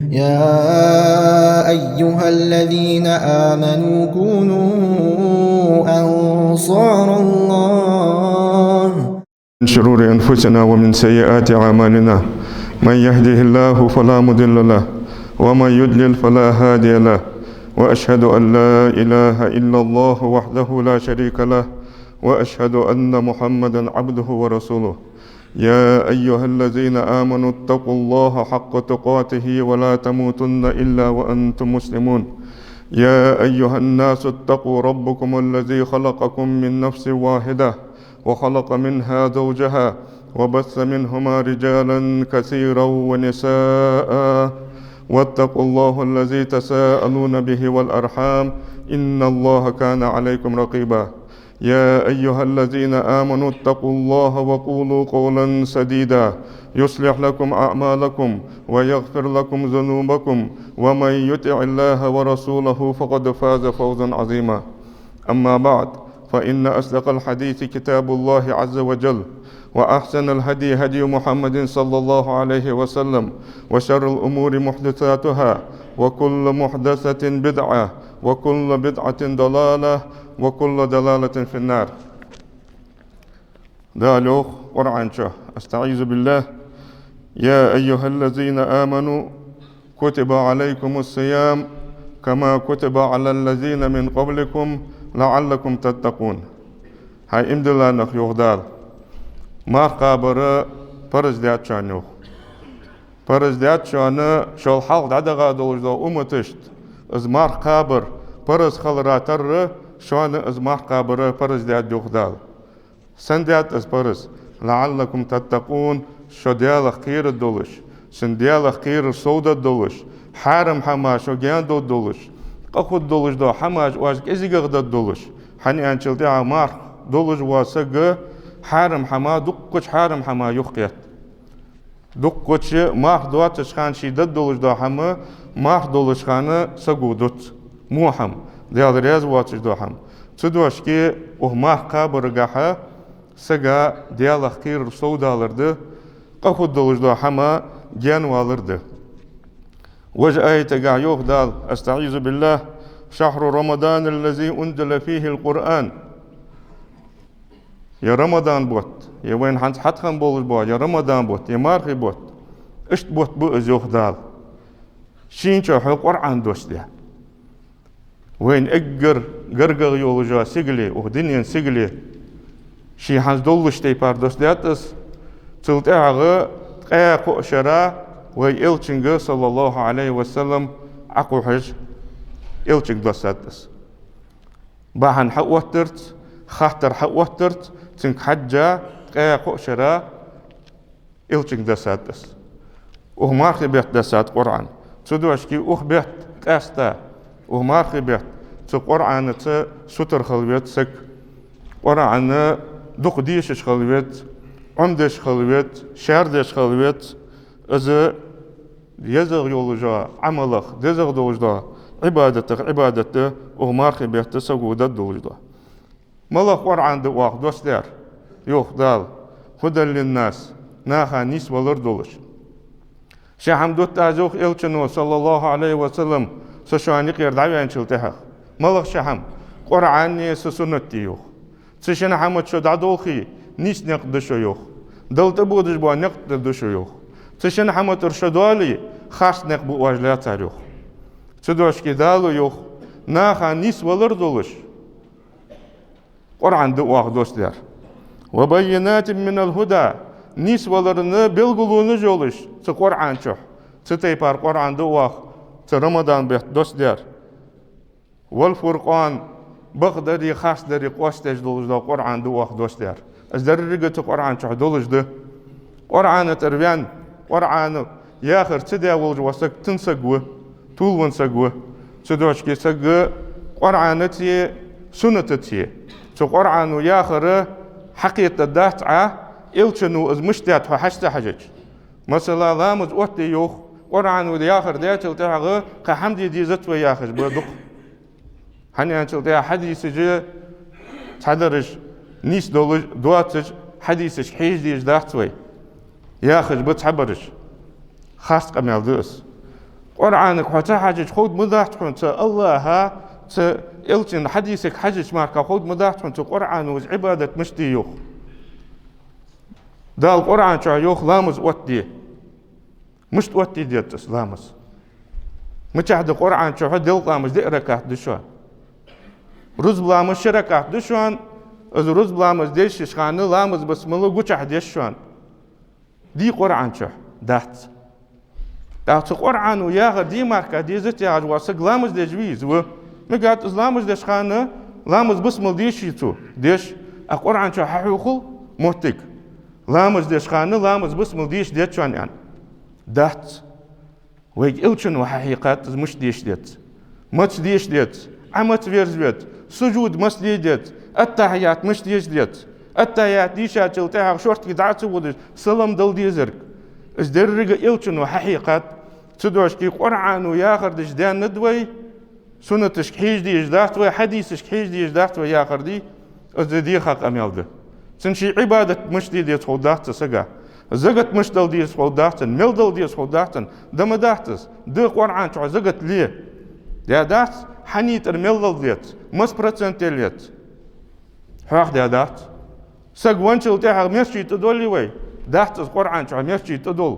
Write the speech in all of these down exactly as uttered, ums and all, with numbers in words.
يا أيها الذين آمنوا كونوا أنصار الله. من شرور أنفسنا ومن سيئات أعمالنا. من يهده الله فلا مضل له، ومن يضلل فلا هادي له. وأشهد أن لا إله إلا الله وحده لا شريك له، وأشهد أن محمدا عبده ورسوله. يا أيها الذين آمنوا اتقوا الله حق تقاته ولا تموتن إلا وأنتم مسلمون. يا أيها الناس اتقوا ربكم الذي خلقكم من نفس واحدة وخلق منها زوجها وبث منهما رجالا كثيرا ونساء واتقوا الله الذي تساءلون به والأرحام إن الله كان عليكم رقيبا. يا أيها الذين آمنوا اتقوا الله وقولوا قولا سديدا يصلح لكم أعمالكم ويغفر لكم ذنوبكم ومن يطع الله ورسوله فقد فاز فوزا عظيما. أما بعد، فإن أصدق الحديث كتاب الله عز وجل، وأحسن الهدي هدي محمد صلى الله عليه وسلم، وشر الأمور محدثاتها، وكل محدثة بدعة، وكل بدعة ضلالة، وكل ضلالة في النار. Дала йоах Къуръан чу, أستعيذ بالله: يا أيها الذين آمنوا كتب عليكم الصيام كما كتب على الذين من قبلكم لعلكم تتقون. ХӀай иман дилла нах, йоах Дала, марха кхабар парз даьд шоана, йоах. Парз даьд шоана шул хьалха дӀадахача долаш долча умматашта из марха кхабар парз хилара тарра, шоана из марха кхабар парз даьд, йоах Дала. Сенна даьд из парз? لعلكم تتقون, шо Даьлах кхераш долаш, шун Даьлах кхерар совдаргдолаш, хьарам хӀама шо гаьна дергдолаш, къахургдолаш дола хӀамаш оаш кӀезигагӀа дергдолаш. ХӀана аьлча тӀехьа марха долаш вола саг хьарам хӀама, дуккхача хьарам хӀама юхакхет. Дуккхача марха доацача хана ший дергдолаш дола хӀама марха долча хана саго дуц. Во хӀама? Даьла раьза воацаш дола хӀама. Цудухьа укх марха кхабарагахьа сага Даьлах кхерар совдалар да, къахургдолаш дола хӀама гаьнавалар да. Важа аятагахьа йоах Дала, أستعيذ بالله: شهر رمضان الذي أنزل فيه القرآن. Ер Рамадан бутт, ер вайна хӀанз хьатӀахинна болаш бола ер Рамадан бутт, ер мархий бутт, иштта бутт ба из, йоах Дала, шийна чухь Къуръан доссадаь. Вайна эггара гаргагӀа йолаш йола сигале, укх дунен сигале, ше хӀанз доллача тайпара доссадаьд из. Цул тӀехьагӀа ткъаь кхо шера вай Элчанга, صلى الله عليه وسلم, Ӏокхухьаш, Элчанга доссадаьд из. Бахьан хьаоттарца, хаттар хьаоттарца, цунга хьежжа, ткъаь кхо шера Элчанга доссадаьд из. Укх мархий бетта доссадаьд Къуръан. Цудухьа укх бетта къаьстта, укх мархий бетта цу Къуръанаца сутара хила веза саг. Къуръан дукха дешаш хила веза, Ӏомадеш хила веза, шаьра деш хила веза. Из езагӀа йолаш йола Ӏамалех, дезагӀа долаш дола Ӏибадатех Ӏибадат да укх мархий бетта саго дергдолаш дола. МалагӀа Къуръан да оаха доссадаьр, йоах Дала? هدى للناس, наха нийсвалар долаш. Ши хӀама дутт аз, йоах Элчано, صلى الله عليه وسلم, со шоана юкъера дӀаваьнначул тӀехьагӀа. МалагӀа ши хӀама? Къуръани са суннати, йоах. Цу шин хӀамаца шо дӀадолхе, нийса никъ да шо, йоах. Далла тӀабодаш бола никъ да шо, йоах. Цу шин хӀамаца шо доале, харц никъ ба оаш лаьцар, йоах. Цудухьа Дала йоах, наха нийсвалар долаш Къуръан да оаха доссадаьр. وبينات من الهدى, нийсвалара белгалонаш йолаш цу Къуръан чухь. Цу тайпара Къуръан да оаха цу Рамадан бетта доссадаьр. والفرقان, бакъдари харцдари къоастадеш долаш дола Къуръан да оаха доссадаьр. Из деррига цу Къуръан чухь долаш да. Къуръана тӀера ваьнна, Къуръана яхар ца даь волаш вола саг тун саг ва, тувлавенна саг ва. Цудухьа сага Къуръанаца, суннатаца цу Къуръано яхар хьакхетаргдац Ӏа, Элчано из мишта даьд хьо хьажа ца хьежача. Масала, ламаз оттаде, йоах, Къуръано яхар даьчул тӀехьагӀа кхы хӀама де дезац вай яхаш ба дукха. ХӀана аьлча тӀехьа хьадисаш цхьадараш нийса долаш, доацаш, хьадисашка хьежа дезаш дац вай. Яхаш ба цхьабараш. Харц къамаьл да из. Къуръанага хьо ца хьажача, ховргма дац хьона цу АллахӀа, цу элчан хьадисага хьажача мара ховргма дац хьона цу Къуръано из Ӏибадат мишта де йоах. Дала Къуръан чу йоах ламаз оттаде. Мишта оттаде деза из ламаз? Мичахьа да Къуръан чу делкъа ламаз диъ ракаӀат да шоана? Рузба ламаз ши ракаӀат да шоана, из рузба ламаз дешача хана ламаз басмала гучахь деш шоана. Дий Къуръан чу? Дац. ТӀаккха цу Къуръано яхар де мара дезац яхаш вола саг ламаз деш вий из? Ва. Мегаргда из ламаз деш хана ламаз басмала деший цо? Деш. А Къуръан чу хьахьокхал моттиг? Ламаз деш хана ламаз басмала дешаш деза шоана аьнна? Дац. Вайга элчано хьахьекхад из мишта дешаш деза. Маца дешаш деза, Ӏа маца верза веза, сужуд маца де деза, аттахьият мишта дешаш деза. Аттахьият дийшачул тӀехьагӀа шортига дӀа а ца водаш, салам дала дезарг. Из деррига элчано хьахьекхад. Цудухьа Къуръано яхар деш даьннад вай, суннаташка хьежа дезаш дац вай, хьадисашка хьежа дезаш дац вай яхар дий, из деха къамаьл да. Цун ший Ӏибадат мишта де деза ховргдац цу сага. Закат мишта дала деза ховргдац цун, мел дала деза ховргдац цун, да ма дац из, да Къуръан чу закат ле. Е дац, хьанна тӀара мел лала деза, масса процент ле деза. Хьоахадаь дац. Саг венначул тӀехьагӀа мерчий тӀадолий вай? Дац из Къуръан чу мерчий тӀадола.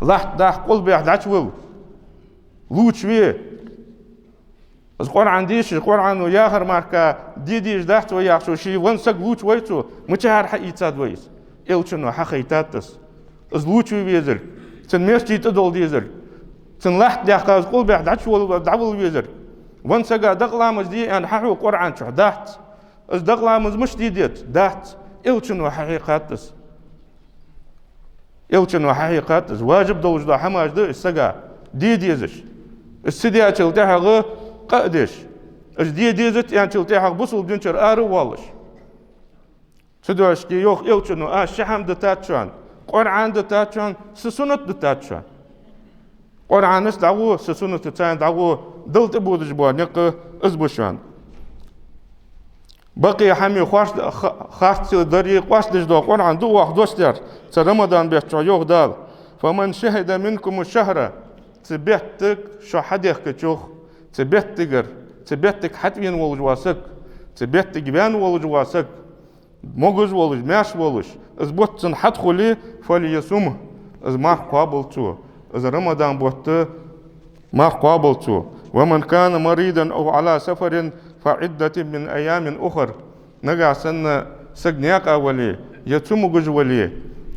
Латта даха къулбехьа дӀачувала. Лувчаве. Из Къуръан дийша, Къуръано яхар мара де дезаш дац вай яхачо, ший венна саг лувчавой цо, мичахьара хьаийцад вай из? Элчано хьахайтад из. Из лувчаве везарг, цун мерчий тӀадола дезарг, цун латта даьккха из къулбехьа дӀачувала, дӀавала везарг. Венна сага дакъа ламаз де аьнна хьахьокх Къуръан чу? Дац. Из дакъа ламаз мишта де деза? Дац. Элчано хьахьекхад из. Элчано хьахьекхад из. Важиб долаш дола хӀамаш да уж сага де дезаш. Уж ца даьчул тӀехьагӀа къа а деш. Уж де дезац аьнначул тӀехьагӀа бусалба динчура ара а воалаш. Цудухьа йоах элчано: аз ши хӀама дитад шоана, Къуръан дитад шоана, са суннат дитад шоана. Къуръанаца дӀагӀо, са суннатаца дӀагӀо, Далла тӀабодаш бола никъ из ба шоана. Бакъе хӀамеи харц, ха-, харцаца дари къоастадеш дола Къуръан да оаха доссадаьр цу Рамадан бетта чу, йоах Дала: «فمن شهد منكم الشهر». Цу беттага шо хьадехкача, йоах, цу беттагара, цу беттага хьатӀавена волаш вола саг, цу беттага ваьнна волаш вола саг, могаш волаш, маьрша волаш, из бутт цунна хьатӀахуле, «فليصمه», из марха кхоабалда цо, из Рамадан бутт марха кхоабалда цо. «ومن كان مريضا أو على سفر فعدة من أيام أخر». Нагахьа санна саг наькъа вале, е цамогаш вале,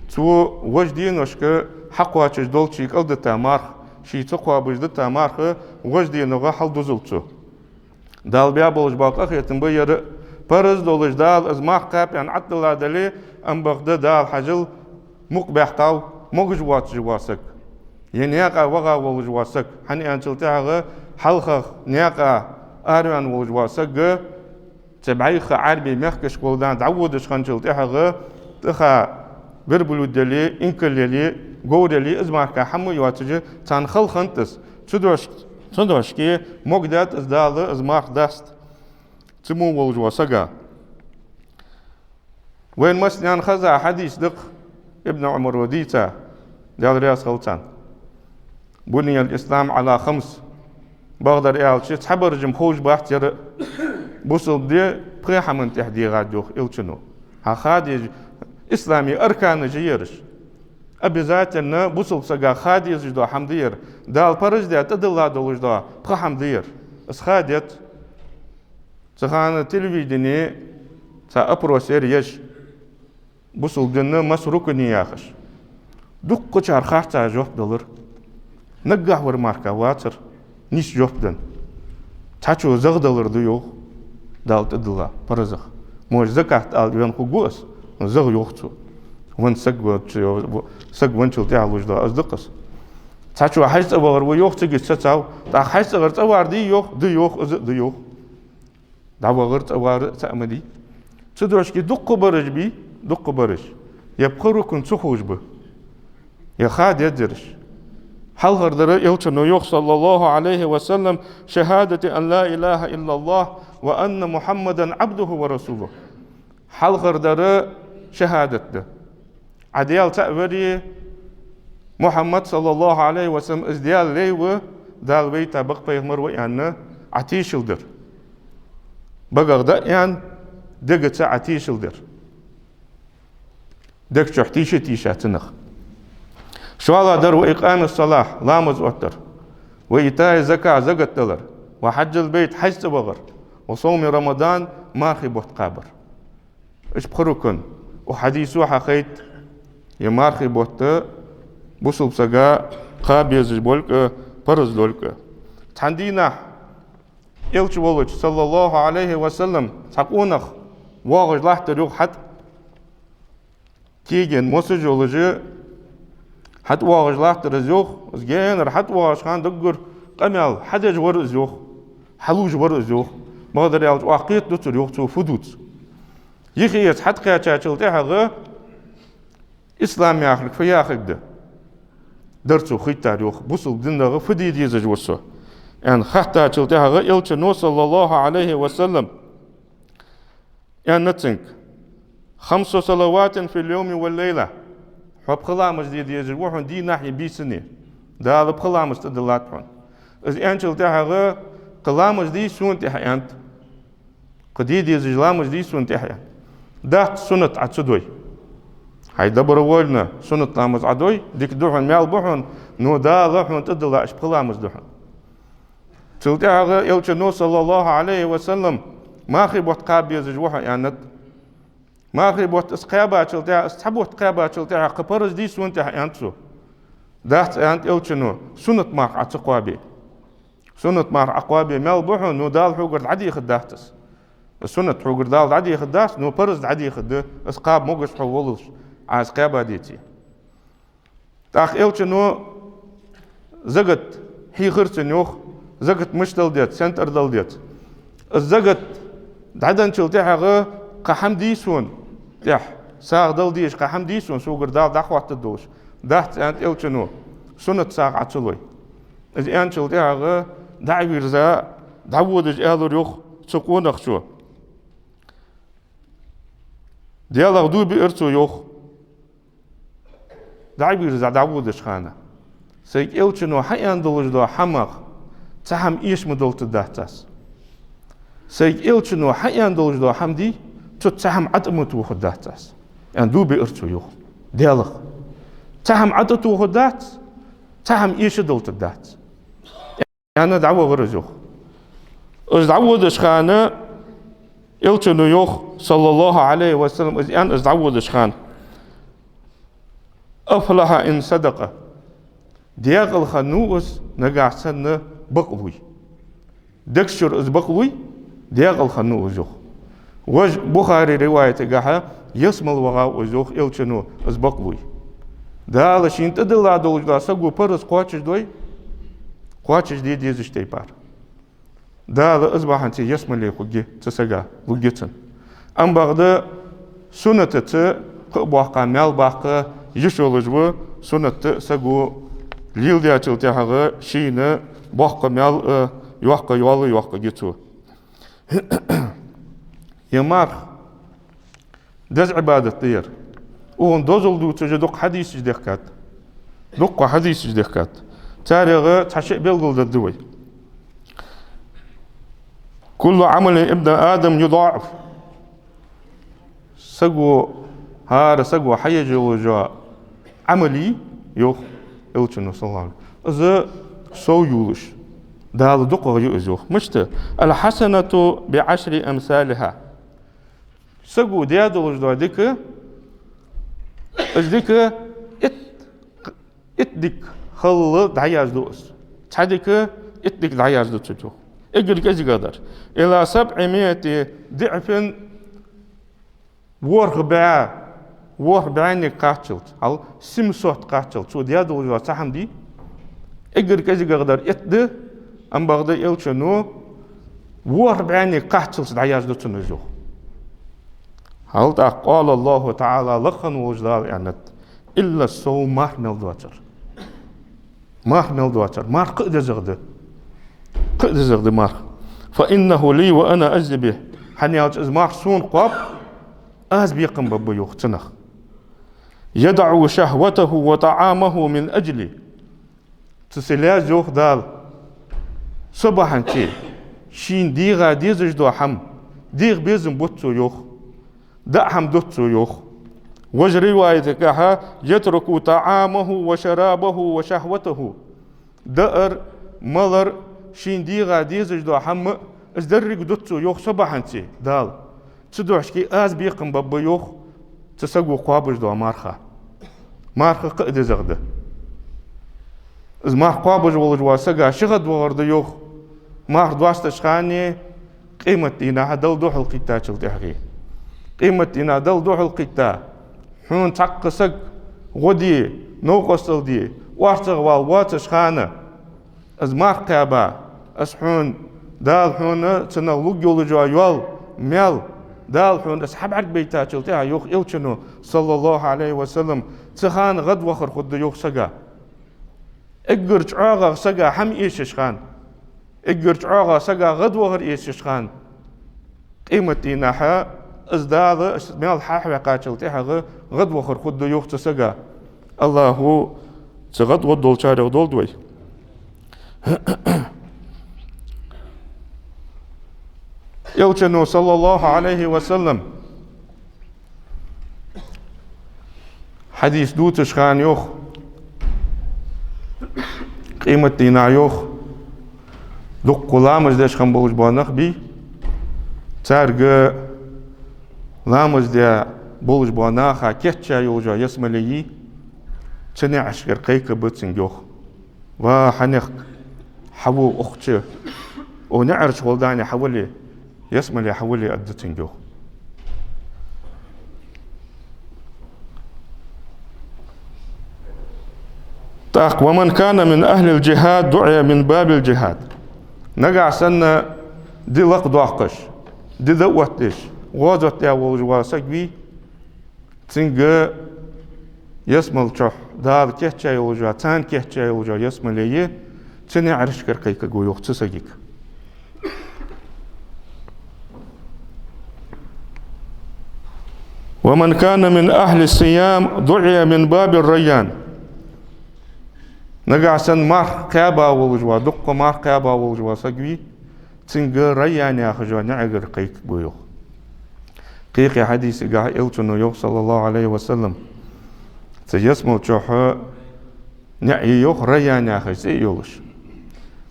цо вож деношка хьакхоачаш долча кӀалдита марха, ше ца кхоабаш дита марха вож денагӀа хьалдузалда цо. Дала баь болаш бола къахетам ба ер. Параз долаш Дала из марха кхаьба аьнна Ӏаддала дале, ам бакъда Дала хьажал, мукъабаьккхав могаш воацаш вола саг, е наькъа ваха волаш вола саг. ХӀана аьлча тӀехьагӀа хьалхагӀа наькъа араваьнна волаш вола саг цу бӀайха Ӏарбий мехкашка вола дӀаводаш хинначул тӀехьагӀа, тӀаха верблюд яле, инкал яле, говр яле, из мара хӀама йоацаш, царна хала хиннад из. Цудухьа, цудухьа могадаьд из Дала, из марха даста цу мо волаш вола сага. Вайна массанена хеза хьадис да-кх Ибн Ӏумара дийца, Даьла раьза хилва царна: «بني الإسلام على خمس». Бакъдар аьлча, цхьабараш-м ховш бац ер. Бусалба ди пхе хӀаман тӀа дегӀад, йоах элчано. Хьа ха деза, ислама арканаш я ераш. Обязательно бусалба сага ха дезаш дола хӀама да ер. Дала параз даь тӀадилла долаш дола пхи хӀама да ер. Из ха деза. Цу хана телевидене цхьа опрос яр еш, бусалба дина масса рукн я яхаш. Дуккхачар харцахьа жоп далар. Наггахьа вар мара вацар нийса жоп денна. Цхьачо загӀа далар да, йоах, Дала тӀадилла паразах. Может, закат ала венна хургва из, но загӀа, йоах цо. Венна саг веннача, саг венначул тӀехьагӀа луш да из, да-кх из. Цхьачо хьажцӀа вахар ва, йоах, цига из цецав. ТӀаккха хьажцӀагӀара цӀавар дий, йоах? Да, йоах, из а да, йоах. ДӀавахар, цӀавар цаӀ ма дий. Цудухьа дуккхабараш бий, дуккхабараш е пхи рукн ца ховш ба, е ха дезараш. Хьалхардар, элчано йоах, صلى الله عليه وسلم: «شهادة أن لا إله إلا الله وأن محمدا عبده ورسوله». Хьалхардар шахӀадат да. Ӏа Даьла цаӀ вари, Мухьаммад, саллаллахӀу Ӏалайхи ва саллам, из Даьла лай ва, Дала вайта бакъ пайхамар ва аьнна, Ӏа тешал дир. Багах дӀа а аьнна, дегаца Ӏа тешал дир. Дег чу тешаш, тешаш цунах. ШоллагӀдар: «وإقام الصلاة», ламаз оттар. «وإيتاء الزكاة», закат далар. «وحج البيت», хьажцӀа вахар. «وصوم رمضان», мархий бутт кхабар. Уж пхи рукн. Укх хьадисо хьахайт, е мархий бутт бусалба сага кхаба безаш болга, парз долга. Цхьан дийнахьа Элча волча, саллаллахӀу Ӏалайхи ва саллам, цхьа къонах воагӀаш латтар юха хьатӀа. Кегий мосаш йолаш хьатӀа воагӀаш латтар из юха. Из генара хьатӀа воагӀаш хана даггара къамаьл хьадеш вар из юха, хьалуш вар из юха. Бакъдар аьлча, оаха кхета дувцар юха цо фу дувц. Юхеца хьатӀакхаьчачул тӀехьагӀа ислам яхилга фу яхилга да? Дар цо хийттар юха, бусалба динагӀа фу де дезаш ва со, аьнна хаьттачул тӀехьагӀа Элчано, саллаллахӀу Ӏалайхи ва саллам, аьннад цунга: «خمس صلوات في اليوم والليلة». Хьо пхи ламаз де дезаш ва хьона дийнахьеи бийсанеи. Дала пхи ламаз тӀадиллад хьона. Из аьнначул тӀехьагӀа: «Кхы ламаз дий сона тӀехьа?» — аьннад. «Кхы де дезаш ламаз дий сона тӀехьа?» — аьнна. «Дац, суннат Ӏа ца дой». «ХӀай, добровольно суннат ламаз Ӏа дой, дика да хьона, маьл ба хьона, но Дала хьона тӀадилла уж пхи ламаз да хьона». Цул тӀехьагӀа Элчано, саллаллахӀу Ӏалайхи ва саллам: «Мархий бутт кхаба безаш ва хьо», — аьннад. «Мархий бутт аз кхаьбачул тӀехьа, аз цхьа бутт кхаьбачул тӀехьа кхы парз дий сона тӀехьа?» — аьннад цо. «Дац, — аьннад Элчано, — суннат марха Ӏа ца кхоабе. Суннат марха Ӏа кхоабе маьл ба хьона, но Дала хьогара дӀадехаргдац из. Суннат хьогара Дала дӀадехаргдац, но парз дӀадехаргда, из кхаба могаш хьо волаш, Ӏа из кхаьба деце». ТӀаккха Элчано закат хьийхар цунна юха, закат мишта дала деза, сенна тӀара дала деза. Из закат дӀаденначул тӀехьагӀа: «Кхы хӀама дий сона тӀехьа, сагӀа дала дезаш кхы хӀама дий сона, согара Дала дӀахоттаргдолаш?» «Дац, — аьннад Элчано, — суннат сагӀа Ӏа ца лой». Из аьнначул тӀехьагӀа дӀа а вийрза, дӀаводаш аьлар юха цу къонахчо. Даьлах дув биар цо юха. ДӀа а вийрза, дӀаводача хана: «Сайга Элчано хьааьнна долаш дола хӀамах цхьа хӀама эша ма долийтаргдац аз. Сайга Элчано хьааьнна долаш дола хӀама дий, цу цхьа хӀама Ӏа тӀа ма тохаргдац аз», — аьнна, дув биар цо юха Даьлах. «Цхьа хӀама Ӏа тӀа тохаргдац, цхьа хӀама эша долийтаргдац», — аьнна, дӀавахар из юха. Из дӀаводача хана Элчано йоах, саллаллахӀу Ӏалайхи ва саллам, из аьнна, из дӀаводача хана: «أفلح إن صدق». Декъала хиннав из, нагахьа санна бакълувий. Дег чура из бакълувий, декъала хиннав из, йоах. Важа Бухаре риваятагахьа: «Ялсмала вагӀа из, йоах Элчано, из бакълувий». Дала шийна тӀадилла долаш дола саго парз кхоачашдой, кхоачашде дезача тайпара. Дала из бахьанце ялсмале хургья цу сага, лургья цунна. Ам бакъда суннатаца кхы а боккха маьл баккха йиш йолаш ва, суннат саго леладечул тӀехьагӀа шийна боккха маьл а, йоккха йоал а йоаккхаргья цо. Е марха деза Ӏибадат да ер. Укхун дозал дувцаш дукха хьадисаш дехкад. Дукха хьадисаш дехкад. Царех цхьа-ши белгалдергда вай. «كل عمل ابن آدم يضاعف». Саго, хӀара саго хьаеш йола Ӏамал, йоах Элчано, саллаллахӀу Ӏалайхи ва саллам, из сов йолаш, Дала дукхагӀа ю из, йоах. Мишта? «الحسنة بعشر أمثالها». Саго даь долаш дола дика, из дика итт, итт дика халла дӀаязду из. Цхьа дика итт дика дӀаязду цо, йоах. Эггара кӀезигагӀдар. «إلى سبعمائة ضعف», ворхӀ бӀаь, ворхӀ бӀаьннега кхаччалца, хьал семьсот кхаччалца, цо даь долаш дола цхьа хӀама дий, эггара кӀезигагӀдар итт да, ам бакъда Элчано ворхӀ бӀаьннега кхаччалца дӀаязду цунна из, йоах. Хьал тӀаккха «قال الله تعالى», лакха хинна волча Дала аьннад: «إلا الصوم», марха мел доацар. Марха мел доацар. Марха кхы а дезагӀа да. Кхы а дезагӀа да марха. «فإنه لي وأنا أجزي به». ХӀана аьлча из марха сона кхоаб, аз бекхам бергба, йоах, цунах. يدع شهوته وطعامه من أجلي. Цу са лаьза, йоах Дала, со бахьанца, шийна дегӀа дезаш дола хӀама, дегӀа безам бут цо, йоах, даа хӀама дут цо, йоах. Важа риваятагахьа: يترك طعامه وشرابه وشهوته. Даар, малар, шийна дегӀа дезаш дола хӀама, из деррига дут цо, йоах, со бахьанца, Дала. Цудухьа ший аз бекхам бергба, йоах, цу саго кхоабаш дола марха. Марха кхы а дезагӀа да. Из марха кхоабаш волаш вола сага ши гӀадвахар да, йоах, марха досташ хана, къематан дийнахьа Далла духьалкхийттачул тӀехьагӀа. Къематан дийнахьа Далла духьалкхийтта, хьона цхьаккха саг гӀо де, новкъостал де, орцагӀвала воацаш хана, из марха кхаьба, из хьона, Дала хьона цунах лургйолаш йола йоал, маьл, Дала хьона из хьабӀаргабайтачул тӀехьагӀа, йоах Элчано, صلى الله عليه وسلم, цу хана гӀадвахар хургда, йоах, сага. Эггара чӀоагӀагӀа сага хӀама эшаш хана, эггара чӀоагӀагӀа сага гӀадвахар эшаш хана, къематан дийнахьа из Дала, из маьл хьахьокхачул тӀехьагӀа гӀадвахар хургда, йоах, цу сага. АллахӀа цу гӀадвахаш долчарех долда вай. Элчано, صلى الله عليه وسلم, хьадис дувцаш хана йоах, къематан дийнахьа йоах, дукха ламаз деш хинна болаш бола нах бий, царга ламаз де болаш болча наха кийчъяь йолаш йола ялсмале йий, цу наӀарашкара кхайкаргба цунга, йоах. Ва хьанехк, хьаву укхаза, укх наӀарашка гӀолла дӀа хьавале, ялсмале хьавале, аргда цунга, йоах. ТӀаккха: ومن كان من أهل الجهاد دعي من باب الجهاد. Нагахьа санна ди лакхдоаккхаш, ди дӀаоттадеш, гӀазот де волаш вола саг вий, цунга ялсмале чу Дала кийчъяь йолаш йола, царна кийчъяь йолаш йола ялсмале я, цу наӀарашкара кхайкаргва, йоах, цу сагага. ومن كان من أهل الصيام دعي من باب الريان. Нагахьа санна марха кхаьба волаш вола, дукха марха кхаьба волаш вола саг вий, цунга Райян яхаш йолча наӀарашкара кхайкаргва, йоах. Кхы а хьадисагахьа Элчано йоах, صلى الله عليه وسلم, цу ялсмале чу наӀар я, йоах, Райян яхаш цӀи йолаш.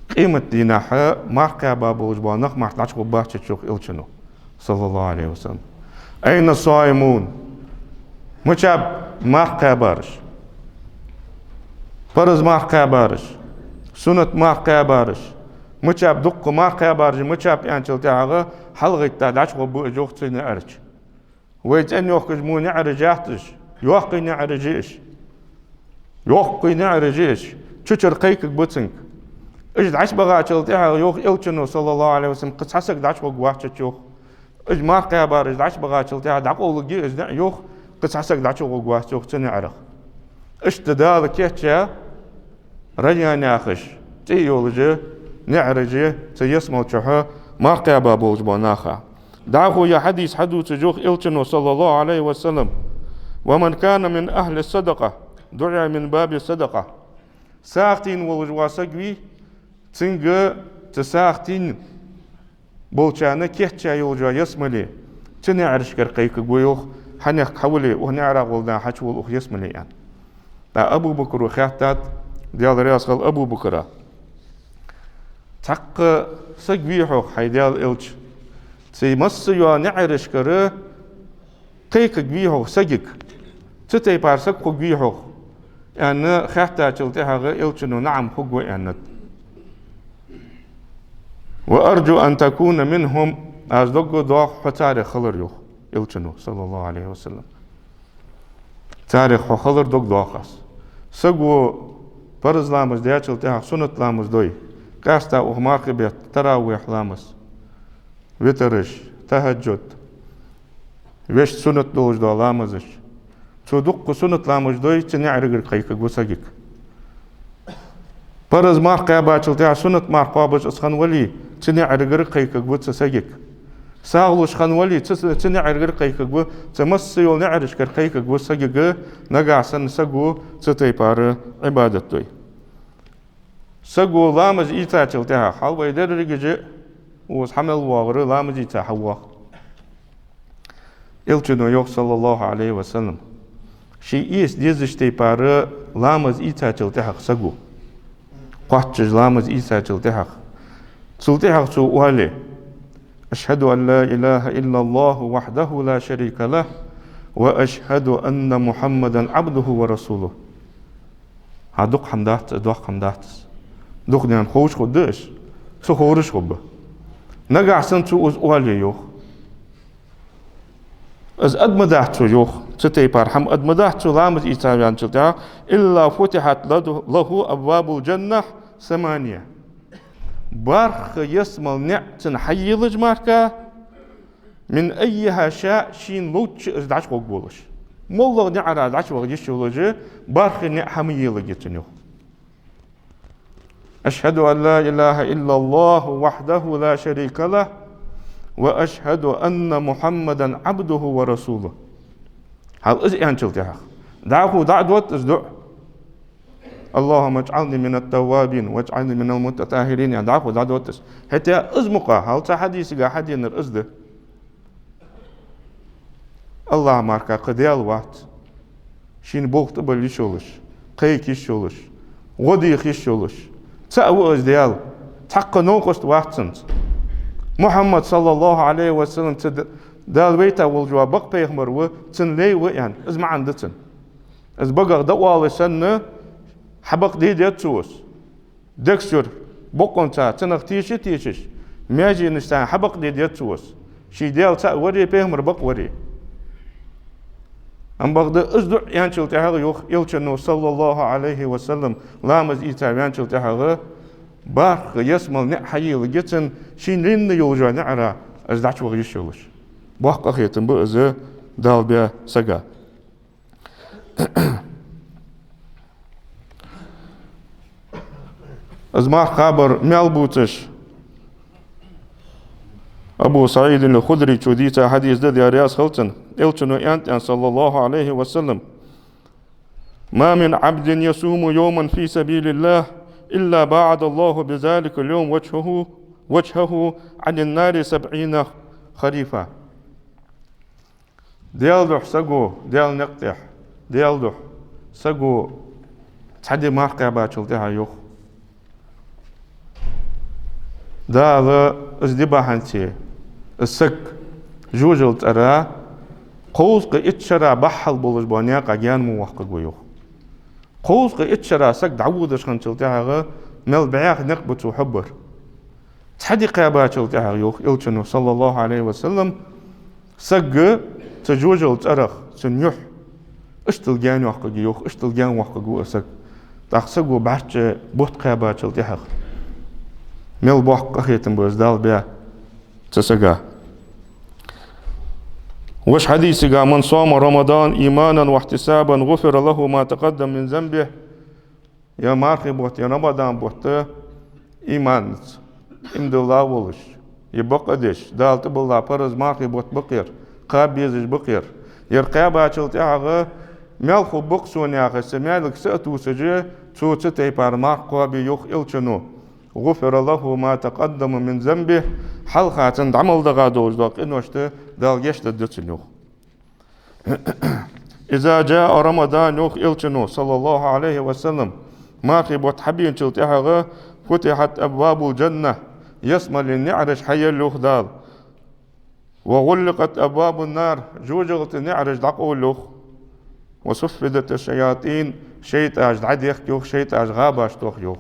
Къематан дийнахьа марха кхаьба болаш бола нах мара дӀачугӀоргбац, йоах Элчано, صلى الله عليه وسلم. أين الصائمون؟ Мичаб марха кхаьбараш? Парз марха кхаьбараш, суннат марха кхаьбараш, мичаб дукха марха кхаьбараш, мичаб аьнначул тӀехьагӀа хьалгӀетта дӀачугӀоргба уж, йоах, цу наӀарашка. Вай цӀенйохкаш мо наӀараш яц уж, йоккхий наӀараш я уж. Йоккхий наӀараш я уж. Цу чура кхайкаргба цунга. Уж дӀачубахачул тӀехьагӀа, йоах Элчано, صلى الله عليه وسلم, кхы цхьа саг дӀачугӀоргвац, йоах. Уж марха кхаьбараш дӀачубахачул тӀехьагӀа дӀакъовларгья уж наӀар, йоах, кхы цхьа саг дӀачугӀоргвац, йоах, цу наӀарах. Иштта Дала кийчъяь Райян яхаш цӀи йолаш наӀараш я цу ялсмале чу марха кхаьба болаш бола наха. ДӀахо ер хьадис хьадувцаш йоах Элчано, صلى الله عليه وسلم: ومن كان من أهل الصدقة دعي من باب الصدقة. СагӀа тайна волаш вола саг вий, цунга цу сагӀа тайна болчарна кийчъяь йолаш йола ялсмале, цу наӀарашкара кхайкаргва, йоах, хьанехк хьавале, укх наӀарах гӀолла дӀа хьачувала укх ялсмале, аьнна. ТӀаккха Абу Бакро хаьттад, Даьла раьза хилва Абу Бакра: цхьаккха саг вий-хьогӀ, хӀай Даьла Элча, цу массайолча наӀарашкара кхайкаргвий-хьогӀ сагага, цу тайпара саг хургвий-хьогӀ, аьнна, хаьттачул тӀехьагӀа Элчано: наӀам, хургва, аьннад. وأرجو أن تكون منهم. Аз догга доах хьо царех хилар, йоах Элчано, صلى الله عليه وسلم. Царех хьо хилар догга доах аз. Саго парз ламаз даьчул тӀехьагӀа суннат ламаз дой, къаьстта укх мархий бетта таравихь ламаз, витраш, тахӀаджуд, вешта суннат долаш дола ламазаш. Цо дукха суннат ламазаш дой, цу наӀарашкара кхайкаргва сагага. Парз марха кхаьбачул тӀехьагӀа суннат марха кхоабаш из хинна вале, цу наӀарашкара кхайкаргва цу сагага. сагӀа луш хинна вале, цу, цу наӀаргара кхайкаргва, цу масса йолча наӀарашкара кхайкаргва сагага, нагахьа санна саго цу тайпара Ӏибадат дой. Саго ламаз ийцачул тӀехьагӀа, хьал вай деррига а, укхаза хьа мел воагӀар ламаз ийца хьавоагӀа. Элчано йоах, صلى الله عليه وسلم, ше эца дезача тайпара ламаз ийцачул тӀехьагӀа саго, кхоачаш ламаз ийцачул тӀехьагӀа, цул тӀехьагӀа цо оале: أشهد أن لا إله إلا الله وحده لا شريك له، وأشهد أن محمدا عبده ورسوله. ХӀа, дукха хӀама дац из, доккха хӀама дац из. Дукха дена ховш хургда из, ца ховраш хургба. Нагахьа санна цо из оале, йоах, из ад ма дац цо, йоах, цу тайпара хӀама ад ма дац цо ламаз ийца ваьнначул тӀехьагӀа, إلا فتحت له أبواب الجنة ثمانية. БархӀ ялсмала наӀар цунна хьайийллача мара, من أيها شاء, шийна ловчча из дӀачугӀоргволаш. МоллагӀа наӀара дӀачувахар йиш йолаш, бархӀ наӀар хьа ма елларгья цунна, йоах. أشهد أن لا إله إلا الله وحده لا شريك له، وأشهد أن محمدا عبده ورسوله. Хьал из аьнначул тӀехьагӀа, дӀахо дӀа а дотт из дуӀа: اللهم اجعلني من التوابين واجعلني من المتطهرين, аьнна, дӀахо дӀадотт из. ХӀаьта из мукъагӀа, хьал цу хьадисага хьаденар из да. АллахӀа мара кхы Даьла вац шийна болх тӀабилла йиш йолаш, кхайка йиш йолаш, гӀо деха йиш йолаш. Цаӏ ва из Даьла, цхьаккха новкъост вац цунца. Мухьаммад, صلى الله عليه وسلم, цу Д-, Дала вайта волаш вола бакъ пайхамар ва, цун лай ва аьнна, из маӀан да цун. Из багах дӀаоалаш санна, хьабакъ де деза цо из. Дег чура бокъонца цунах теша а тешаш, маьженашца хьабакъ де деза цо из. Ший Даьла цаӏ вари, пайхамар бакъ вари. Амма бакъда из дуӏа аьнначул тӏехьагӏа, йоах Элчано, صلى الله عليه وسلم, ламаз ийца ваьнначул тӏехьагӏа, бархӏ ялсмала ниӏ хьайийлларгья цунна, шийна лийнна йолча ниӏара из дӏачувахар йиш йолаш. Боккха къахетам ба из Дала баь сага. Из марха кхабар маьл бувцаш, Абу СаӀид аль-Худрийс дийца хьадис да, Даьла раьза хилва цунна, Элчано аьннад, صلى الله عليه وسلم: ما من عبد يصوم يوما في سبيل الله إلا بعد الله بذلك اليوم وجهه، وجهه عن النار سبعين خريفا. Даьла духьа саго, Даьла никъ тӏехь, Даьла духьа саго цхьа ди марха кхаьбачул тӏехьагӏа, йоах, Дала из ди бахьанце, из саг жожагӏатен цӏера кховзткъеи итт шера бахьал болаш бола наькъа гаьна ма воаккхаргва, йоах. Кховзткъеи итт шера саг дӏаводаш хинначул тӏехьагӏа мел бӏеха никъ ба цо хьабар. Цхьа ди кхаьбачул тӏехьагӏа, йоах Элчано, صلى الله عليه وسلم, саг цу жожагӏатен цӏерах, цун юхь иштта гаьна воаккхаргва, йоах, иштта гаьна воаккхаргва из саг. Тӏаккха саго бӏарчча бутт кхаьбачул тӏехьагӏа. Мел боккха къахетам ба из Дала баь цу сага. Вож хьадисага: من صام رمضان إيمانا واحتسابا غفر له ما تقدم من ذنبه. Ер мархий бутт, ер Рамадан бутт иманца, иман дилла волаш, ер бакъдеш, Дала тӏабилла параз мархий бутт ба-кх ер, кхаба безаш ба-кх ер. Ер кхаьбачул тӏехьагӏа маьл хургба-кх сона яхаш, цу маьлага са а тувсаш, цо цу тайпара марха кхоабе, йоах Элчано, غفر له ما تقدم من ذنبه, хьалха цун дӏа мел дагӏа долаш дола къиношта Дала гешт дергда цунна, йоах. إذا جاء رمضان, йоах Элчано, صلى الله عليه وسلم, мархий бутт хьабеначул тӏехьагӏа, فتحت أبواب الجنة, ялсмален ниӏараш хьайийлла, йоах Дала. وغلقت أبواب النار, жожагӏатен ниӏараш дӏакъовл, йоах. وصفدت الشياطين, шайтӏаш дӏадехк, йоах, шайтӏаш гӏабаш тох, йоах.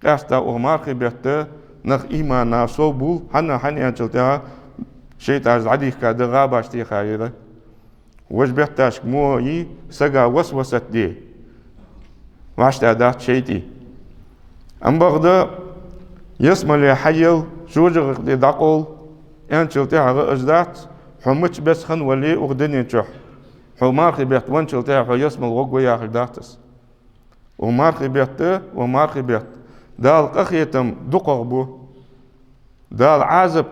Къаьстта укх мархий бетта нах имана совбувл, хӏана, хӏана аьнначул тӏехьагӏа шайтӏаш дӏадийхка да, гӏабаш техар. Вож бетташка мо йий, сага васвасат де, вӏаштӏа дац шайтӏий. Амма бакъда ялсмале хьайийлла, жожагӏате дӏакъовл аьнначул тӏехьагӏа из дац, хьо мичча беса хинна вале укх дунен чухь, хьо мархий бетта венначул тӏехьагӏа хьо ялсмале гӏоргва яхилга дац из. Укх мархий бетта, укх мархий бетта Дала къахетам дукхагӏа бу. Дала Ӏазап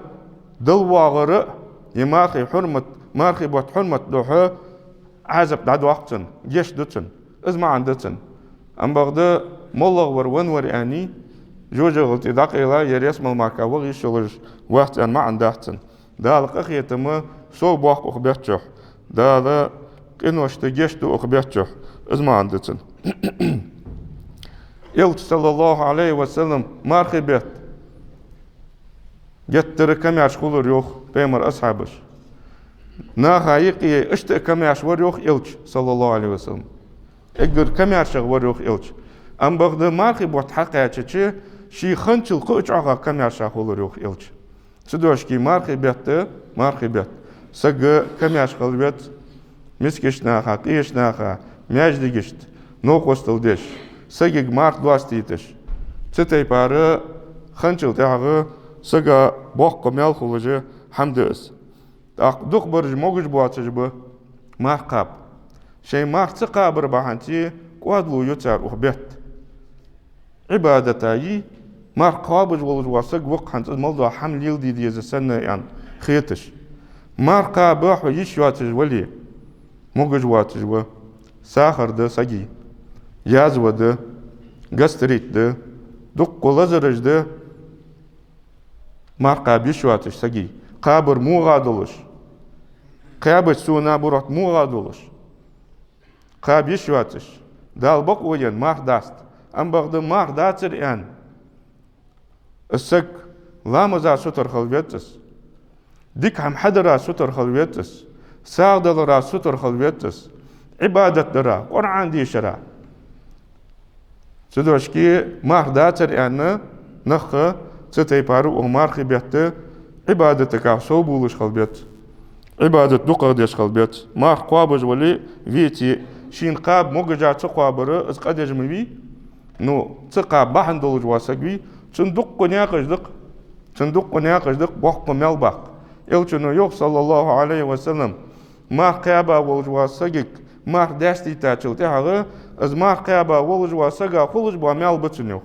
Далла воагӀара а, е мархий хьурмат, мархий бутт хьурмат духьа Ӏазап дӀадоаккх цунна, гешт ду цунна. Из маӀан да цун. Ам бакъда моллагӀвар венна вар аьнна, жожагӀатен тӀа дӀакъайла, е ялсмала мара ваха йиш йолаш вац аьнна маӀан дац цун. Дала къахетам совбоаккх укх бетта чухь. Дала къиношта гешт ду укх бетта чухь. Из маӀан да цун. Элча, саллаллахӀу Ӏалайхи ва саллам, мархий бетта геттара камаьрша хулар йоах пайхамара асхьабаш. Наха юкъе иштта а камаьрша вар йоах Элча, саллаллахӀу Ӏалайхи ва саллам. Эггара камаьршагӀа вар йоах Элча. Ам бакъда мархий бутт хьакхаьчача, ший хинначул кхы а чӀоагӀа камаьрша хулар йоах Элча. Цудухьа мархий бетта, мархий бетта саг камаьрша хила веза, мискача наха, къеча наха, маьждигашта новкъостал деш, сагага марха доастийташ. Цу тайпара хинначул тӀехьагӀа сага боккха маьл хулаш хӀама да из. ТӀаккха дукхагӀбараш могаш боацаш ба марха кхаба. Шоай марха ца кхабар бахьанца кӀоадало ю цар укх бетта. Ӏибадата йий, марха кхоабаш волаш вола саг ва-кх, хӀанз из мел дола хӀама леладе деза санна аьнна хеташ. Марха кхаба хьо йиш йоацаш вале, могаш воацаш ва. Сахар да сага, язва да, гастрит да, дуккха лазараш да. Марха кхаба йиш йоацаш сага. Кхабар мугӀа долаш, кхаьбача сона бурат мугӀа долаш, кхаба йиш йоацаш. Дала бокъо енна марха даста. Ам бакъда марха дацар аьнна, из саг ламаза сутара хила веза из. Дика хӀама хьадара сутара хила веза из. СагӀа далара сутара хила веза из. Ӏибадат дара, Къуръан дешара. Цудухьа марха дацар аьнна, нах цу тайпара укх мархий бетта Ӏибадатага совбувлаш хила беза. Ӏибадат дукхагӀа деш хила беза. Марха кхоабаш вале а, веце а, шийна кхаба могаш а ца кхоабар, из къа деш ма вий. Ну, ца кхаба бахьан долаш вола саг вий, цунна дуккха наькъаш да-кх. Цунна дуккха наькъаш да-кх, боккха маьл ба-кх. Элчано йоах, саллаллахӀу Ӏалайхи ва саллам, марха кхаьба волаш вола сагага марха даьстийтачул тӀехьагӀа, из марха кхаьба волаш волча сага хулаш бола маьл ба цунна, йоах.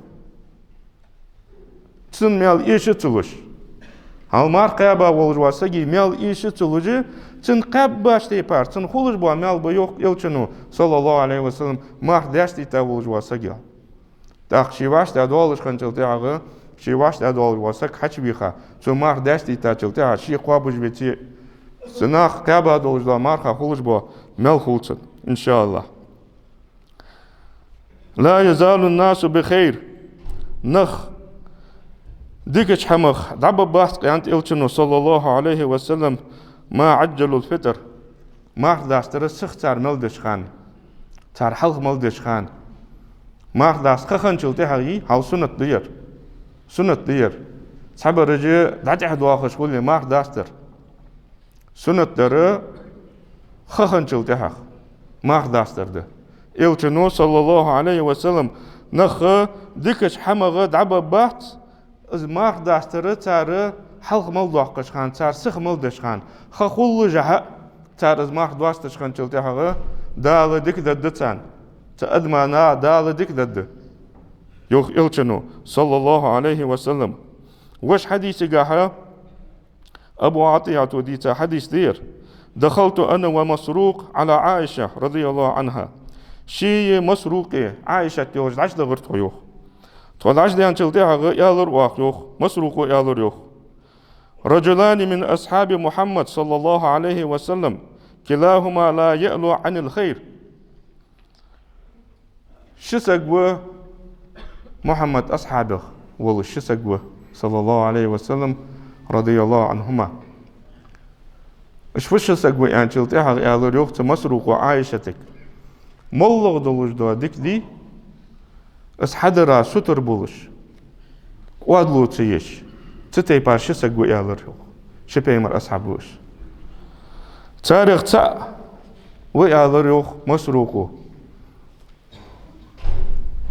Цун маьл эша ца луш. Хьал марха кхаьба волаш волча сага маьл эша ца луш, цунна кхаьбача тайпара цунна хулаш бола маьл ба, йоах Элчано, саллаллахӀу Ӏалайхи ва саллам, марха даьстийта волаш волча сага. ТӀаккха ше вӀаштӀехьадоалаш хинначул тӀехьагӀа, ше вӀаштӀехьадоалаш вола саг хьачувийха, цо марха даьстийтачул тӀехьагӀа ше кхоабаш веце а, цу наха кхаьба долаш дола марха хулаш бола маьл хул цунна, иншааллахӀ. «لا يزال الناس بخير». Нах дикача хӀамах дӀабаргбац-кх, аьннад Элчано, саллаллахӀу Ӏалайхи ва саллам, «ما عجلوا الفطر». Марха дастар сиха цар мел деча хана, цар хьалха мел деча хана. Марха даста ха хинначул тӀехьагӀа йий, хьал суннат да ер. Суннат да ер. Цхьабараш дӀатӀехьадоахаш хуле марха дастар. Суннат дар ха хинначул тӀехьагӀа марха дастар да. Элчано, саллаллахӀу Ӏалайхи ва саллам, нах дикача хӀамах дӀабаргбац, из марха дастар цар хьалха мел доаккхаш хана, цар сиха мел деча хана, ха хуллашехь а цар из марха доасташ хинначул тӀехьагӀа Дала дика дергда царна. Цу адамашта Дала дика дергда, йоах Элчано, саллаллахӀу Ӏалайхи ва саллам. Вож хьадисагахьа Абу ӀатӀията дийца хьадис да ер: «دخلت أنا ومسروق على عائشة رضي الله عنها». Ший Масрукъи Ӏайшат йолаш дӀачудахар тхо, йоах. Тхо дӀачудаьнначул тӀехьагӀа аьлар оаха, йоах, Масрукъо аьлар, йоах: «رجلان من أصحاب محمد صلى الله عليه وسلم، كلاهما لا يألو عن الخير». Ши саг ва Мухьаммада асхьабех волаш, ши саг ва, саллаллахӀу Ӏалайхи ва саллам, радияллахӀу Ӏанхума. Уж фу ши саг ва аьнначул тӀехьагӀа аьлар, йоах, цу Масрукъо Ӏайшатага: «МоллагӀа долаш дола дика дий, из хьадара сутара болаш, кӀоадало ца еш, цу тайпара ши саг ва», аьлар, йоах, ши пайхамара асхьаб ва уж. Царех цаӀ ва, аьлар, йоах, Масрукъо.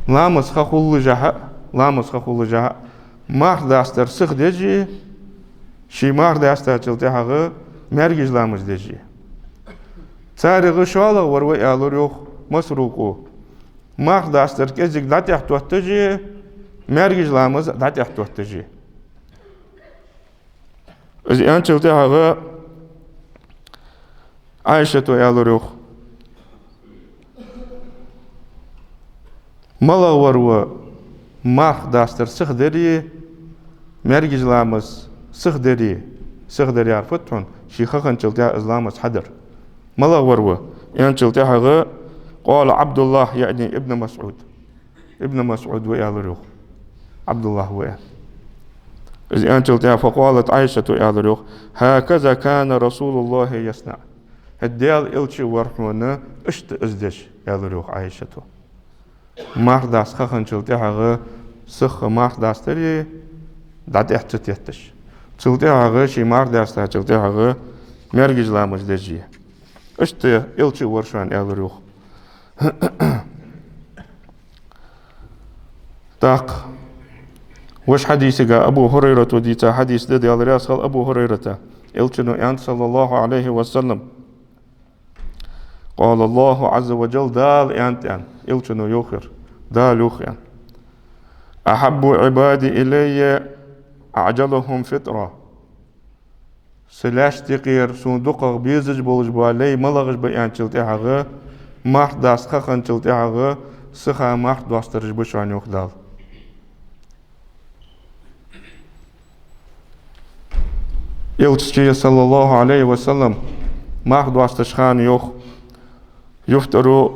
Ламаза ха хуллашехь а, ламаза ха хуллашехь а марха дастар сиха деш а, ший марха даьстачул тӀехьагӀа маьркӀажа ламаз деш а. Царех шоллагӀвар ва, аьлар, йоах, Масрукъо, марха дастар кӀезига дӀатӀехьатотташ а, маьркӀажа ламаз дӀатӀехьатотташ а. Из аьнначул тӀехьагӀа Ӏайшата аьлар йоах: «МалагӀвар ва марха дастар сиха дари, маьркӀажа ламаз сиха дари, сиха дар яр фуд хьона, ший ха хинначул тӀехьагӀа из ламаз хьадар? МалагӀвар ва?» аьнначул тӀехьагӀа, قال عبد الله, яъни ابن مسعود. Ибн МасӀуд ва аьлар йоах. ӀабдуллахӀ ва аьнна. Из аьнначул тӀехьагӀа, فقالت عائشة, аьлар йоах: «هكذا كان رسول الله يصنع». ХӀаьта Даьла Элча вар хьона иштта из деш, аьлар йоах Ӏайшата. Марха даста ха хинначул тӀехьагӀа сиха марха дастари, дӀатӀехьа ца тетташ. Цул тӀехьагӀа ший марха даьстачул тӀехьагӀа маьркӀажа ламаз дежи. Иштта Элча вар шоана, аьлар йоах. ТӀаккха вож хьадисага, Абу ХӀурайрата дийца хьадис да, Даьла раьза хилва Абу ХӀурайрата. Элчано аьннад, صلى الله عليه وسلم: قال الله عز وجل, Дала аьннад, аьнна, Элчано йоах ер, Дала йоах, аьнна: «أحب عبادي إلي أعجلهم فطرا». Са лаьшта юкъера сона дукхагӀа безаш болаш бола лай малагӀаш ба аьнначул тӀехьагӀа, марха даста ха хинначул тӀехьагӀа сиха марха доастараш ба шоана, йоах Дала. Элча, صلى الله عليه وسلم, марха доасташ хана, йоах: «يفطر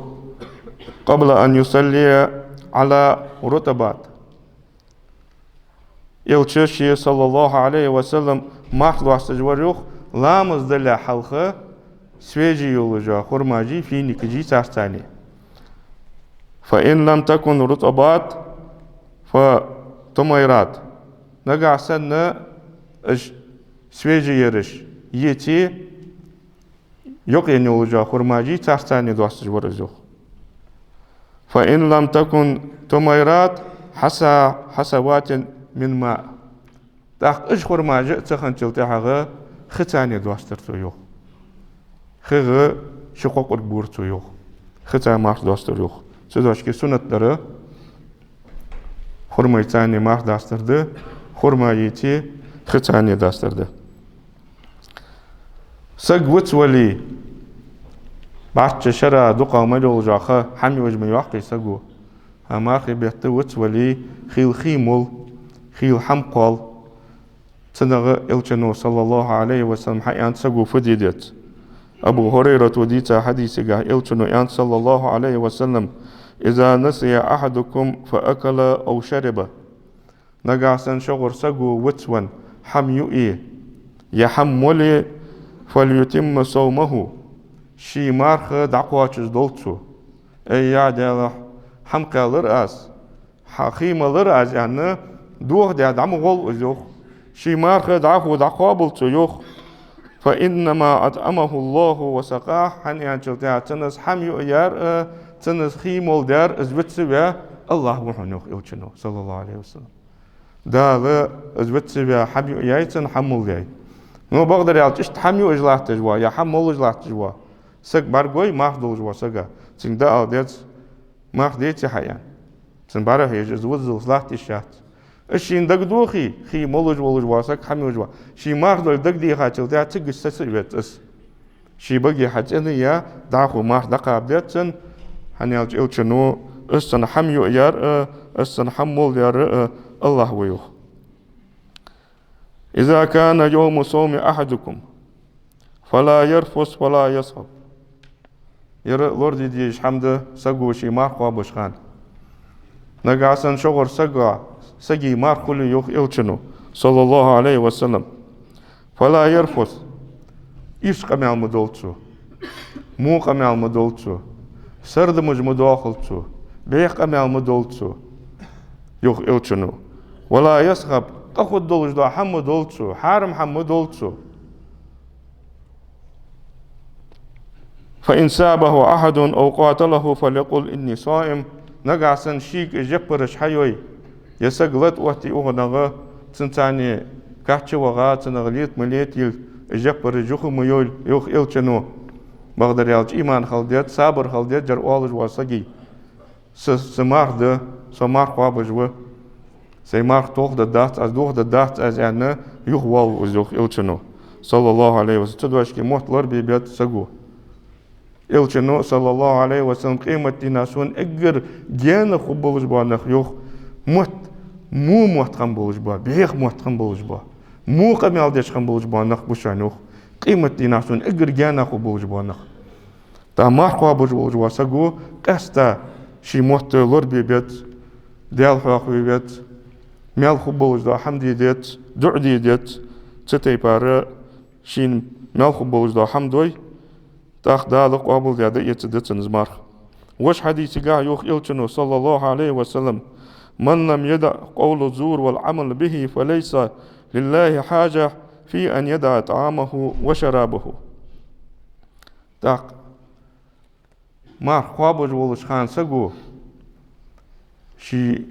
قبل أن يصلي على رطبات». Элча, صلى الله عليه وسلم, марха доасташ вар, йоах, ламаз далале хьалха свежий йолаш йола хурмаши, финикаши, царца цхьана. «فإن لم تكن رطبات فتميرات». Нагахьа санна уж свежий яраш еце, юкъе йолаш йола хурмаши, царца цхьана доасташ вар из, йоах. «فإن لم تكن تميرات حصى-، حصوات من ماء». ТӀаккха уж хурмаш а ца хинначул тӀехьагӀа хица доастар цо, йоах. Хигара ши кӀоарга бора цо, йоах. Хица марха доастар, йоах. Цудухьа суннат дар хурмайца марха дастар да, хурма еце, хица дастар да. Саг вицвале, бӀарчча шера дукхагӀа мел йолаш йола ха хӀама юаш ма йоаккхий саго. ХӀаьта мархий бетта вицвале, хийла хий мол, хийла хӀама кхоал. Цунах Элчано, صلى الله عليه وسلم, хьааьннад саго фу де деза. Абу ХӀурайрата дийца хьадисага Элчано аьннад, صلى الله عليه وسلم: «إذا نسي أحدكم فأكل أو شرب». Нагахьа санна шугара саго вицвенна хӀама юе, е хӀама моле, «فليتم صومه». Ший марха дӀакхоачаш долда цо. Ай, я Даьла, хӀама кхаьлар аз, хьа-, хий малар аз аьнна, дохадаь дӀа ма гӀолва из, йоах. Ший марха дӀахо дӀакхоабалда цо, йоах. «فإنما أطعمه الله وسقاه», хӀана аьлча тӀехьа цунна из хӀама юаяьр а, цунна из хий молаяьр а, из вицваь АллахӀ ва хьона, йоах Элчано, صلى الله عليه وسلم. Дала из вицваь хӀама юаяьй, цунна хӀама молаяьй. Но бакъдар аьлча, иштта хӀама юаш латташ вола, е хӀама молаш латташ вола саг бӀаргагой, марха долаш вола саг. Цунга дӀаала деза, марха деце хьа аьнна. Цунна бӀарахьежа, из виззалца латта йиш яц. Из шийна дагадохе, хий молаш волаш вола саг, хӀама юаш вола, ший марха долга дагадехачул тӀехьагӀа цига саца а веза из. Ший баге хьацӀенъяь, дӀахо марха дӀакхаба деза цунна, хӀана аьлча Элчано: «Из цунна хӀама юаяьр а, из цунна хӀама молаяьр а АллахӀ ва», йоах. «إذا كان يوم صوم أحدكم فلا يرفث ولا يصخب». Ер лораде дезаш хӀама да саго ший марха кхоабаш хана. Нагахьа санна шугара сага, сага марха хуле, йоах Элчано, صلى الله عليه وسلم, «فلا يرفث», ирча къамаьл ма долда цо, во къамаьл ма долда цо, сардамаш ма доахалда цо, бӀеха къамаьл ма долда цо, йоах Элчано. «ولا يصخب», къа хургдолаш дола хӀама ма долда цо, хьарам хӀама ма долда цо. «فإن سابه أحد أو قاتله فليقل إني صائم». Нагахьа санна шийга из яппараш хьайой, е саг лата оттае укханах, цунца цхьана кхачча ваха, цунах лета ма летийла, из яппараш юха ма йойла, йоах Элчано. Бакъдар аьлча, иман хила деза, сабар хила деза ер оалаш волча сага. Са, са марха да, со марха кхоабаш ва. Сай марха тохадергдац аз, дохадергдац аз, аьнна, юхавоалаву из, йоах Элчано, саллаллахӀу Ӏалайхи ва саллам. Цудухьа мотт лорабе беза саго. Элчано, саллаллахӀу Ӏалайхи ва саллам, къематдийнахьа сона эггара гаьна хургболаш бола нах, йоах, мотт, во мотт хинна болаш бола, бӀеха мотт хинна болаш бола, во къамаьл деш хинна болаш бола нах ба шоана, йоах. Къематдийнахьа сона эггара гаьна хургболаш бола нах. ТӀаккха марха кхоабаш волаш вола саго къаьстта ший мотт лорабе беза, Даьла хьоахаве веза, маьл хургболаш дола хӀама де деза, дуӀа де деза, цу тайпара шийна маьл хургболаш дола хӀама дой, тӀаккха Дала къоабалдаь дӀаэцаргда цун из марха. Вож хьадисагахь йоах Элчано, саллаллахӀу Ӏалайхи ва саллам: «من لم يدع قول الزور والعمل به فليس لله حاجة في أن يدع طعامه وشرابه». ТӀаккха марха кхоабаш волча хана саго ший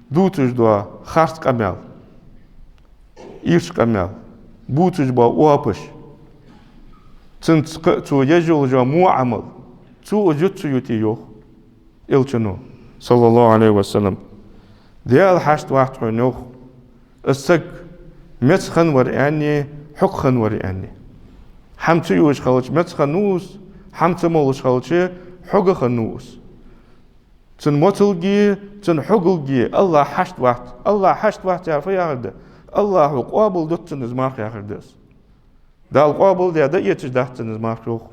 дувцаш дола харц къамаьл, ийрча къамаьл, бувцаш бола оапаш, цунца кхы а цо еш йолаш йола во Ӏамал, цо из ю ца юте, йоах Элчано, саллаллахӀу Ӏалайхи ва саллам, Даьла хьашт вац хьона, йоах, из саг меца хинна вар аьнне, хьога хинна вар аьнне. ХӀама ца юаш хилча, меца хинна ва из, хӀама ца молаш хилча, хьога хинна ва из. Цун моцалга, цун хьогалга АллахӀ хьашт вац. АллахӀ хьашт вац яхар фу яхар да? АллахӀа къоабалдуц цун из марха яхар да из. Дала къоабалдаь дӀаэцаш дац цун из марха, йоах.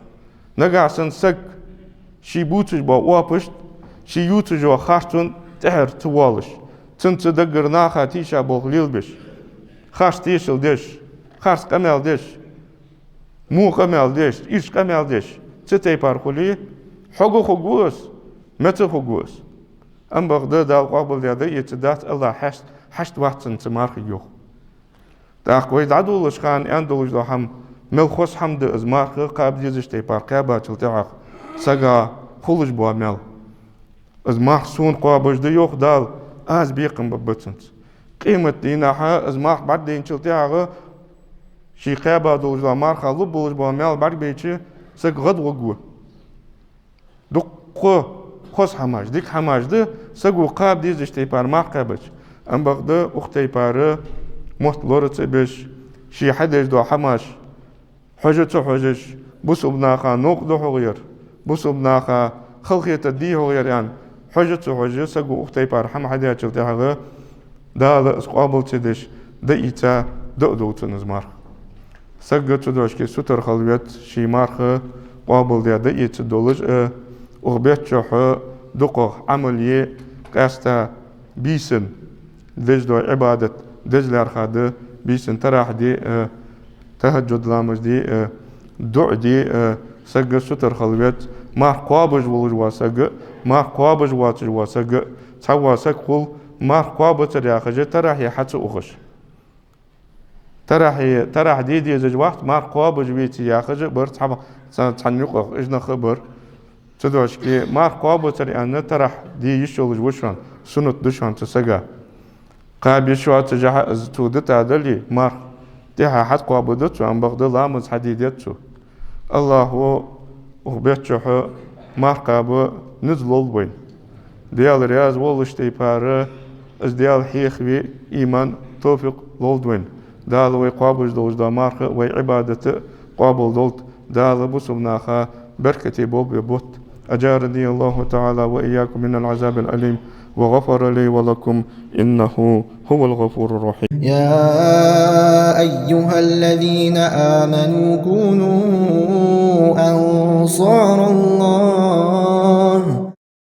Нагахьа санна саг ший бувцаш бола оапашта, ший ювцаш йола харцонна тӀехьара ца воалаш, цунца даггара наха тийша болх лелабеш, харц тешал деш, харц къамаьл деш, во къамаьл деш, ийрча къамаьл деш, цу тайпара хуле, хьога хургва из, меца хургва из. Ам бакъда Дала къоабалдаь дӀаэцаргдац, АллахӀа хьашт, хьашт вац цун цу мархага, йоах. ТӀаккха вай дӀадолалуча хана аьнна долаш дола хӀама, мел хоза хӀама да из марха кхаба дезача тайпара кхаьбачул тӀехьагӀа сага хулаш бола маьл. Из марха сона кхоабаш да, йоах Дала, аз бекхам бергба цунца. Къематдийнахьа из марха бӀаргадайначул тӀехьагӀа, ший кхаьба долаш дола марха лургболаш бола маьл бӀаргабайча, саг гӀадгӀоргва. Дуккха хоза хӀамаш, дика хӀамаш да саго кхаба дезача тайпара марха кхаьбача. Ам бакъда укх тайпара мотт лора ца беш, ший хьадеш дола хӀамаш хьожа ца хьожаш, бусалба наха новкъа да хьогӀ яр, бусалба наха халахетар де хьогӀ яр аьнна, хьожа ца хьожаш, саго укх тайпара хӀама хьадаьчул тӀехьагӀа, Дала из къоабал ца деш, дӀаийца, дӀадоал цун из марха. Саг а цудухьа сутара хила веза, ший марха къоабалдаь дӀаэцаргдолаш а, укх бетта чухь дукхагӀа Ӏамал е, къаьстта бийсан деш дола Ӏибадат деза лаьрхӀа да, бийсан тарахь де а, тахӀаджуд ламаз де а, дуӀа де а, саг сутара хила веза, марха кхоабаш волаш вола саг а, марха кхоабаш воацаш вола саг а, цхьавола саг хул, марха кхоабацар яхаш, тарахье хьа ца ухаш. Тарахье, тарахь де дезаш вац, марха кхоабаш веце яхаш а бар цхьа-, цхьа-, цхьан юкъах, уж нах а бар. Цудухьа марха кхоабацар аьнна, тарахь де йиш йолаш ва шоана, суннат да шоана цу сага. Кхаба йиш йоацаш а, из цо дита дале, марха тӀехьа хьатӀакхоабаргда цо, ам бакъда ламаз хьаде деза цо. АллахӀа укх бетта чухь марха кхаба низ лолда вайна. Даьла раьза волча тайпара из Даьла хьехаве иман, товфикъ лолда вайна. Дала вай кхоабаш долаш дола марха а, вай Ӏибадат а къоабалдолда. Дала бусалба наха беркате болабе бутт. أجارني الله تعالى وإياكم من العذاب الأليم وغفر لي ولكم إنه هو الغفور الرحيم. يا أيها الذين آمنوا كونوا أنصار الله.